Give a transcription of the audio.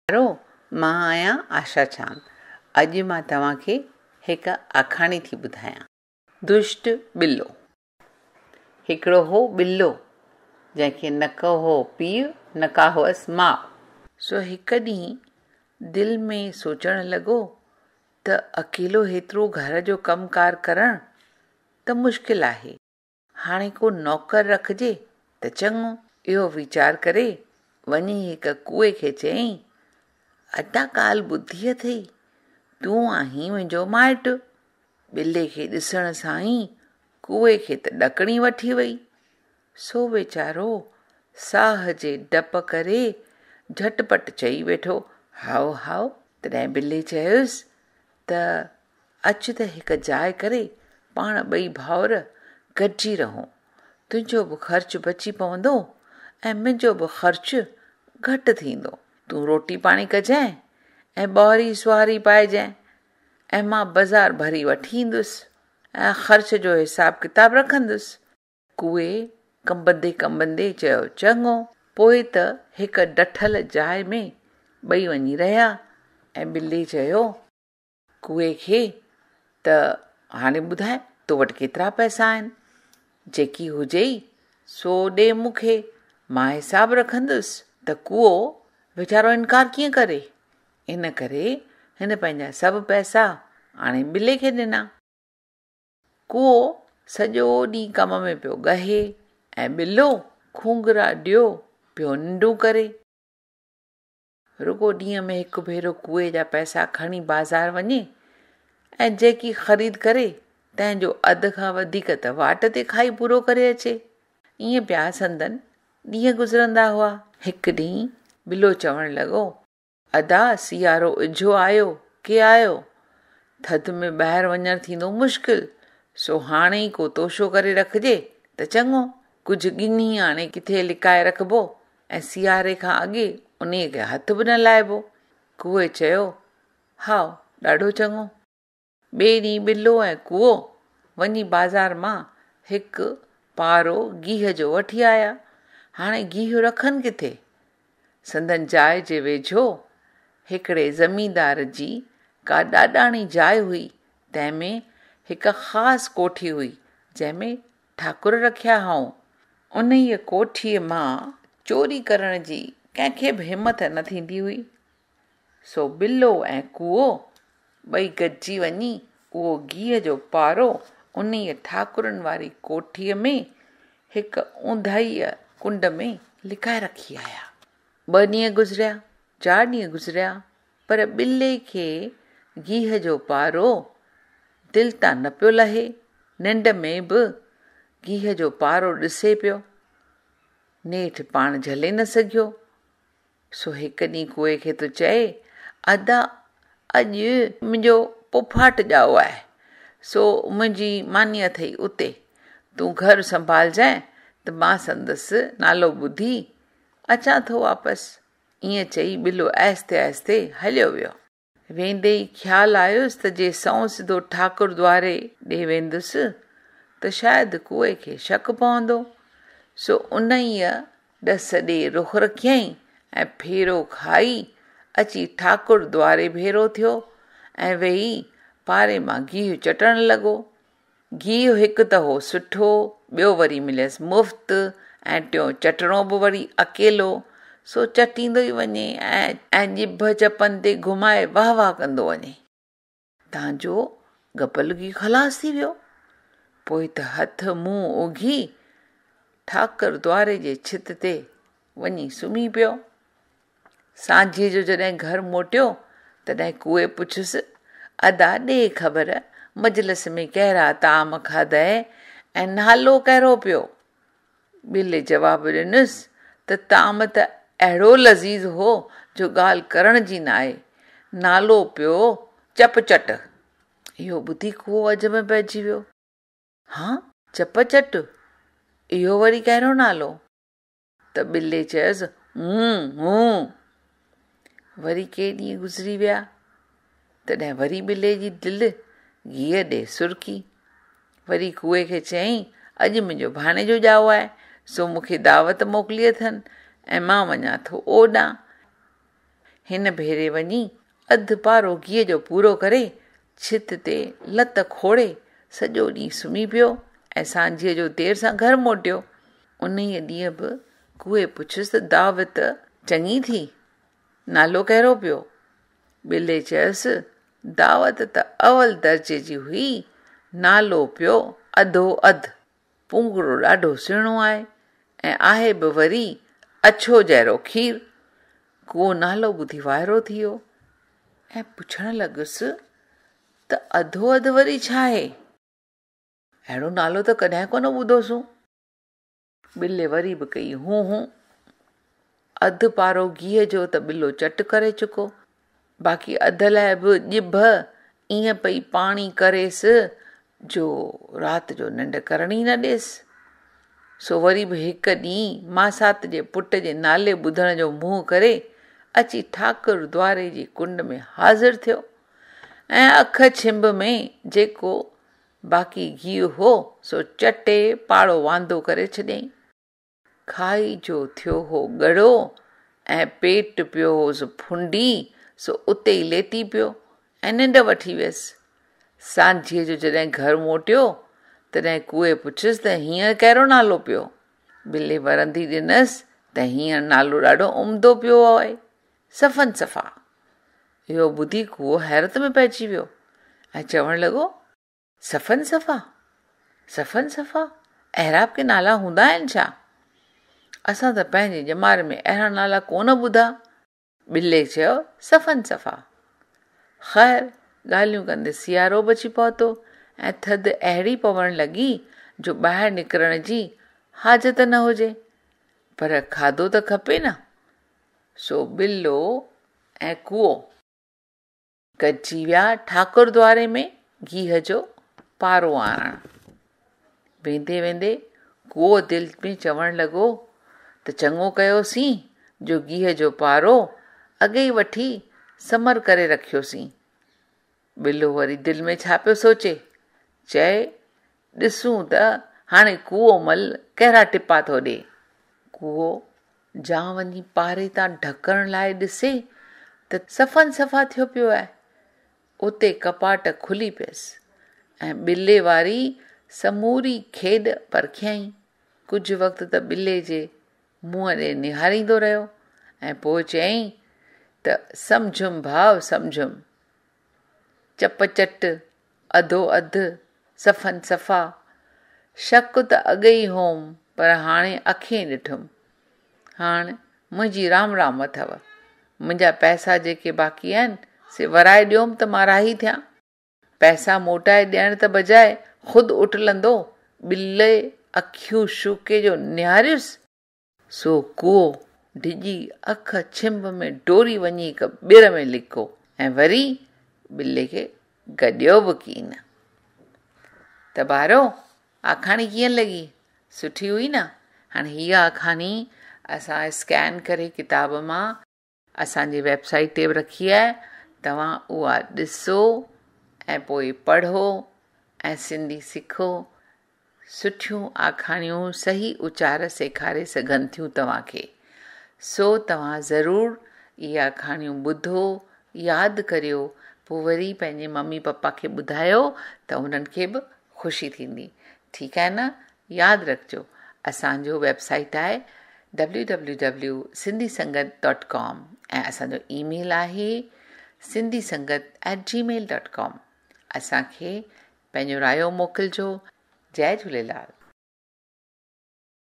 ٻارو، مان آهيان آشا چاند. اڄ مان توهان کي هڪ آکاڻي ٿي ٻڌايان. دشٽ ٻلو. هڪڙو هو ٻلو، جنهن کي نه ڪو هو پيء، نه ڪا هئس ماء. سو هڪ ڏينهن دل ۾ سوچڻ لڳو ته اڪيلو هيترو گهر جو ڪم ڪار ڪرڻ ته مشڪل آهي. هاڻي ڪو نوڪر رکجي ته چڱو. اهو ويچار ڪري وڃي هڪ ڪوئي کي چيائين، ادا ڳالهه ٻڌي اٿئي، تون آهين منهنجو مائٽ. ٻلي کي ڏسڻ سان ئي ڪوئي کي ته ڏڪڻي وٺي وئي. سو ويچارو ساهه جي ڊپ ڪري جهٽ پٽ چئي ويٺو، هائو هائو. تڏهن ٻلي چيس ته اچ ته هڪ جاء ڪري پاڻ ٻئي ڀائر گڏجي رهون. تنهنجو به خرچ بچي پوندو ۽ منهنجو به خرچ گهٽ ٿيندو. تون روٽي پاڻي ڪجانء ۽ ٻهاري سهاري پائجانء ۽ مان بزار ڀري وٺي ايندس ۽ خرچ جو حساب ڪتاب رکندس. ڪوئي ڪنبندي ڪنبندي چيو، چڱو. پوء ته هڪ ڊٺل جاء ۾ ٻئي وڃي رهيا ۽ ٻلي چيو. ڪوئي کي ته هاڻي ٻڌاء تو وٽ ڪيترا پئسا آهن؟ جيڪي هجئي سو ڏي مون کي، مان حساب رکندس. ته ڪوئو ويچارو انڪار ڪيئن ڪري؟ ان ڪري هن پنهنجا سڀ پئسا آڻي ٻلي کي ڏنا. ڪوئو سڄو ڏينهن ڪم ۾ پيو ڳهي ۽ ٻلو کونگهرا ڏيو پيو ننڊون ڪري. رڳو ڏينهن ۾ هڪ ڀيرو ڪوئي جا پئسا کڻي بازار وڃي ۽ جيڪي خريد ڪري تنهن جو اڌ کان وڌيڪ ته واٽ تي کائي پورو ڪري اچي. ائين پيا سندن ڏينهن گذرندا هئا. هڪ ڏينهن ٻلو چوڻ لڳو، ادا سيارو اجهو آيو ڪي آيو، ٿڌ ۾ ٻاهر وڃڻ ٿيندو مشڪل، سو هاڻي ئي ڪو توشو ڪري رکجي ته چڱو. ڪجهه ڳنهي آڻي ڪٿي لڪائي رکبو ۽ سياري کان اڳي انهيء کي هٿ به نه لائبو. ڪوئي چيو، هائو، ڏاڍو چڱو. ٻئي ڏينهن ٻلو ۽ ڪوئو وڃي بازار مان هڪ پارو گيهه جو وٺي آيا. هاڻي گيهه رکن ڪٿي؟ سندن جاء جي ويجهو هڪڙي زميندار جي ڪا ڏاڏاڻي جاء هئي، تنهن ۾ هڪ خاص ڪوٺي هئي، جنهن ۾ ٺاڪر رکيا هئائون. انهيء ڪوٺيء مان چوري ڪرڻ جي ڪنهن کي به همت نه ٿيندي هئي. سو ٻلو ۽ ڪوئو ٻئي گڏجي وڃي اهو گيهه جو پارو انهيء ٺاڪرن واري ڪوٺيء ۾ هڪ اونداهيء ڪنڊ ۾ لڪائي رکي آيا. ٻه ڏينهن گذريا، چار ڏينهن گذريا، پر ٻلي کي گيهه جو پارو دل تان نه پيو لهي. ننڊ ۾ به گيهه جو پارو ڏسي پيو. نيٺ پاڻ جهلي نه سگهيو. سو هڪ ڏينهن ڪوئي کي ٿو چئي، ادا اڄ منهنجو پڦاٽ ڄائو آهي، سو منهنجي ماني اٿئي اتي. تون گهر سنڀالجانء ته مان سندس نالو ٻڌي اچان ٿو واپس. ائين چئي ٻلو آهستي آهستي هليو ويو. ويندي ئي خيال آيس ته جي سنئون سڌو ٺاڪر دواري ڏي ويندس ته شايد ڪوئي کي شڪ پوندو. سو انهيء ڏس ڏي رخ رکيائين ۽ ڦيرو کائي اچي ٺاڪر دواري ڀيرو ٿيو ۽ ويهي پاري مان گيهه چٽڻ لڳو. گيهه هڪ ته هو سٺو، ٻيو وري مليس مفت ۽ ٽيون چٽڻو به وري اڪيلو، سو چٽيندو ئي وڃي ۽ ڄڀ چپن تي گهمائي واهه واهه ڪندو وڃي. تان جو ڳپل گيهه خلاص ٿي ويو. پوء ته هٿ منهن اگهي ٺاڪر دواري جي ڇت تي وڃي سمهي پيو. سانجهيء جو جڏهن گهر موٽيو، تڏهن ڪوئي پڇيس، ادا ڏي خبر، مجلس ۾ ڪهڙا طعام کاڌئه ۽ نالو ڪهڙو پيو؟ ٻلي جواب ڏنس ته طعام ته اهڙو لذيذ هو جو ڳالهه ڪرڻ جي ناهي، نالو پيو چپ چٽ. اهو ٻڌي ڪوئو عجب ۾ پئجي ويو. هان، چپ چٽ؟ اهو وري ڪهڙو نالو؟ ته ٻلي چيس، هون، هون. وري ڪي ڏينهن گذري ويا، تڏهن وري ٻلي جي دل گيهه ڏي سرڪي. وري ڪوئي کي چيائين، اڄ منهنجو ڀاڻيجو ڄائو آهي، سو مون کي دعوت موڪلي اٿن ۽ مان وڃان ٿو اوڏانهن. هن ڀيري وڃي اڌ پارو گيهه جو پورو ڪري ڇت تي لت کوڙي سڄو ڏينهن سمهي پيو ۽ سانجهيء جو دير سان گهر موٽيو. انهيء ڏينهن به ڪوئي پڇيس ته دعوت چڱي ٿي؟ نالو ڪهڙو پيو؟ ٻلي چيس، دعوت ته اول درجي جي هئي، نالو پيو اڌو اڌ. پونگڙو ڏاڍو سهڻو آهي ۽ آهي به وري اڇو جهڙو کير. ڪوئو نالو ٻڌي وائڙو ٿي ويو ۽ پڇڻ لڳس ته اڌو اڌ وري ڇا آهي؟ اهڙو نالو ته ڪڏهن ڪونه ٻڌوسون. ٻلي وري به ڪئي هون هون. اڌ پارو گيهه جو ته ٻلو چٽ ڪري چڪو، باقي اڌ لاء به ڄڀ ائين پئي پاڻي ڪريس جو رات جو ننڊ ڪرڻ ئي نه ڏيس. سو وري به هڪ ڏينهن ماسات جي پٽ جي نالي ٻڌڻ جو منهن ڪري اچي ٺاڪر دواري جي ڪنڊ ۾ حاضر ٿيو ۽ اک ڇنڀ ۾ جيڪو باقي گيهه هو سو چٽي پاڙو واندو ڪري ڇڏيائين. کائي جو ٿيو هو ڳڙو ۽ پيٽ پيو هوس ڦنڊي سو اتي ئي ليٽي پيو ۽ ننڊ وٺي ويس. سانجهيء جو جڏهن گهر موٽيو، تڏهن ڪوئي پڇيس ته هينئر ڪهڙو نالو پيو؟ ٻلي ورندي ڏنس ته هينئر نالو ڏاڍو عمدو پيو آهي، صفن صفا. اهو ٻڌي ڪوئو حيرت ۾ پئجي ويو ۽ چوڻ لڳو، صفن صفا؟ صفن صفا؟ اهڙا به ڪي نالا هوندا آهن ڇا؟ اسان ته پنهنجي ڄمار ۾ اهڙا نالا ڪونه ٻڌا. ٻلي چيو، صفن صفا. خير، ڳالهيون ڪندي سيارو به اچي پهتو ۽ ٿڌ اهڙي پوڻ لڳي جو ٻاهر نڪرڻ جي حاجت نه هجي. پر کاڌو ته کپي نه. سو ٻلو ۽ ڪوئو گڏجي ويا ٺاڪر دواري ۾ گيهه جو پارو آڻڻ. ويندي ويندي ڪوئو دل ۾ چوڻ لڳو ته چڱو ڪيوسين جو گيهه جو پارو اڳي ئي وٺي سمر ڪري رکيوسين. ٻلو وري دل ۾ ڇا پيو سوچي، چئي، ڏسون ته هاڻي ڪوئو مل ڪهڙا ٽپا ٿو ڏي. ڪوئو جان وڃي پاري تان ڍڪڻ لاهي ڏسي ته صفن صفا ٿيو پيو آهي. اتي ڪپاٽ کلي پيس ۽ ٻلي واري سموري کيڏ پرکيائين. ڪجهه وقت ته ٻلي جي منهن ڏي نهاريندو رهيو ۽ پوء چيائين ته سمجهيم ڀاء سمجهيم. چپ چٽ، اڌو اڌ، صفن صفا. شڪ ته اڳي ئي هوم پر هاڻي اکين ڏٺم. هاڻ منهنجي رام رام اٿو. منهنجا پئسا جيڪي باقي آهن سي ورائي ڏيوم ته مان راهي ٿيان. پئسا موٽائي ڏيڻ ته بجاء خود اٽلندو ٻلي اکيون شوڪي جو نهاريس. سو ڪوئو ڊڄي اک ڇنڀ ۾ ڊوڙي وڃي هڪ ٻر ۾ لڪو ۽ وري ٻلي کي گڏيو به ڪين. ته ٻارو آکاڻي ڪيئن لڳي؟ سٺي هئي نه؟ هاڻي هيء آکاڻي اسان اسڪين ڪري ڪتاب مان اسان جي ويب سائيٽ تي به رکي آهي توهان اها ڏسو ۽ پوء پڙهو ۽ سنڌي سکو سٺيون آکاڻيون صحيح اچار سيکاري سگهن ٿيون توهان کي. سو توهان ضرور اهي آکاڻيون ٻڌو، ياد ڪريو، پوء وري پنهنجي ممي پپا کي ٻڌايو ته انهن کي به خوشي ٿيندي. ٺيڪ آهي نه؟ ياد رکجو اسان جو ويب سائيٽ آهي www Sindhi Sangat dot com ۽ اسان جو اي ميل آهي Sindhi Sangat at gmail dot com اسان کي پنهنجو رايو موڪلجو. جئي جهوليلال.